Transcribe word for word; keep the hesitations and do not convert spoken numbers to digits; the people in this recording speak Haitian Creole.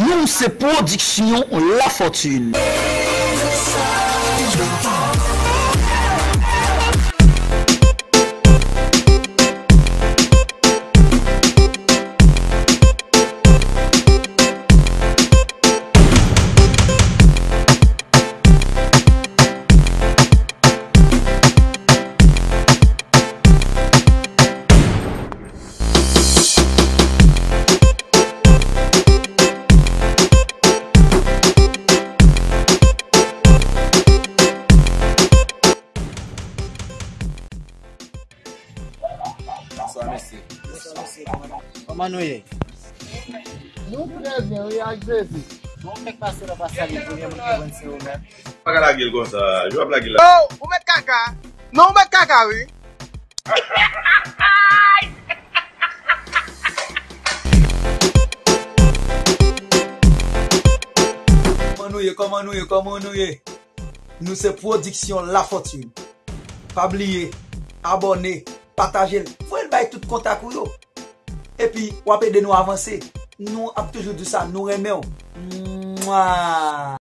Nou se pwodiksyon Lafortune. Bonswa, mesye. Bonswa, mesye. Kòman nou ye? Nou trè byen, wi, ak Jezi. Bon, ou fèk pase nan Pasali, premye moun ki jwenn se ou menm. Pa ka lage l konsa, yo ap lage l la. Oh, ou mèt kaka. Non, ou mèt kaka, wi. Kòman nou ye? Kòman nou ye? Kòman nou ye? Nou se pwodiksyon Lafortune. Pa bliye, abòne, pataje l, voye l bay tout kontak ou yo. Epi, w ap ede nou avanse. Nou ap toujou di w sa, nou renmen w. Mwa!